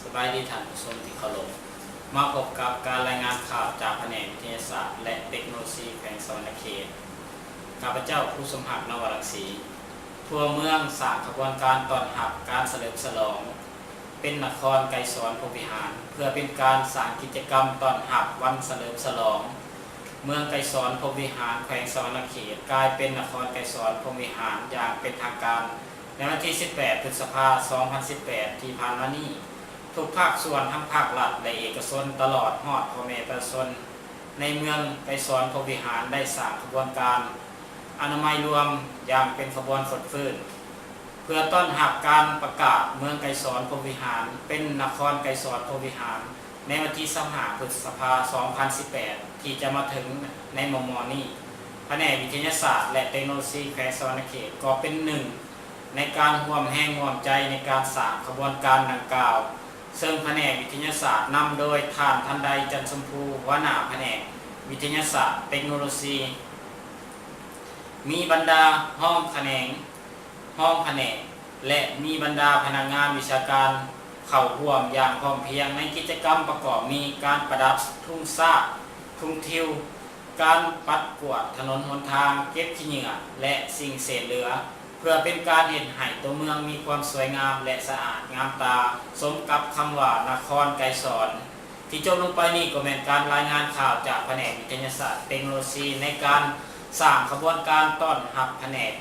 ສະບາຍດີທ່ານຜູ້ຊົມທີ່ເຄົາລົບ, ມາພົບກັບການລາຍງານຂ່າວຈາກພະແນກວິທະຍາສາດ ແລະ ເຕັກໂນໂລຊີແຂວງສະຫວັນນະເຂດ. ຂ້າພະເຈົ້າ ຄູສົມຮັກ ນະວະລັງສີ. ທົ່ວເມືອງສ້າງຂະບວນການຕ້ອນຮັບການສະເຫຼີມສະຫຼອງ ເປັນນະຄອນໄກສອນພົມວິຫານ ເພື່ອເປັນການສ້າງກິດຈະກຳຕ້ອນຮັບວັນສະເຫຼີມສະຫຼອງ. ເມືອງໄກສອນພົມວິຫານ ແຂວງສະຫວັນນະເຂດ ກາຍເປັນນະຄອນໄກສອນພົມວິຫານຢ່າງເປັນທາງການ ໃນວັນທີສິບແປດ ພຶດສະພາ ສອງພັນສິບແປດ ທີ່ຜ່ານມານີ້. ທຸກພາກສ່ວນ ທັງພາກລັດ ແລະ ເອກະຊົນ ຕະຫຼອດຮອດພໍ່ແມ່ປະຊາຊົນ ໃນເມືອງໄກສອນພົມວິຫານ ໄດ້ສ້າງຂະບວນການອະນາໄມລວມຢ່າງເປັນຂະບວນຟົດຟື້ນ ເພື່ອຕ້ອນຮັບການປະກາດເມືອງໄກສອນພົມວິຫານ ເປັນນະຄອນໄກສອນພົມວິຫານ ໃນວັນທີຊາວຫ້າ ພຶດສະພາ ສອງພັນສິບແປດ ທີ່ຈະມາເຖິງໃນມໍ່ໆນີ້. ພະແນກວິທະຍາສາດ ແລະ ເຕັກໂນໂລຊີແຂວງສະຫວັນນະເຂດ ກໍເປັນໜຶ່ງໃນການຮ່ວມແຮງຮ່ວມໃຈໃນການສ້າງຂະບວນການດັ່ງກ່າວ, ເຊິ່ງພະແນກວິທະຍາສາດນຳໂດຍທ່ານ ທັນໄດ ຈັນຊົມພູ ຫົວໜ້າພະແນກວິທະຍາສາດ ເຕັກໂນໂລຊີ, ມີບັນດາຮອງຂະແໜງ, ຮອງພະແນກ ແລະ ມີບັນດາພະນັກງານວິຊາການເຂົ້າຮ່ວມຢ່າງພ້ອມພຽງໃນກິດຈະກຳປະກອບມີການປະດັບທຸງຊາດ, ທຸງທິວ, ການປັດກວາດຖະໜົນຫົນທາງ, ເກັບຂີ້ເຫຍື້ອ ແລະ ສິ່ງເສດເຫຼືອ ເພື່ອເປັນການເຮັດໃຫ້ຕົວເມືອງມີຄວາມສວຍງາມ ແລະ ສະອາດງາມຕາ ສົມກັບຄຳວ່ານະຄອນໄກສອນ. ທີ່ຈົບລົງໄປນີ້ກໍແມ່ນການລາຍງານຂ່າວຈາກພະແນກວິທະຍາສາດເຕັກໂນໂລຊີ ໃນການສ້າງຂະບວນການຕ້ອນຮັບພະແນກ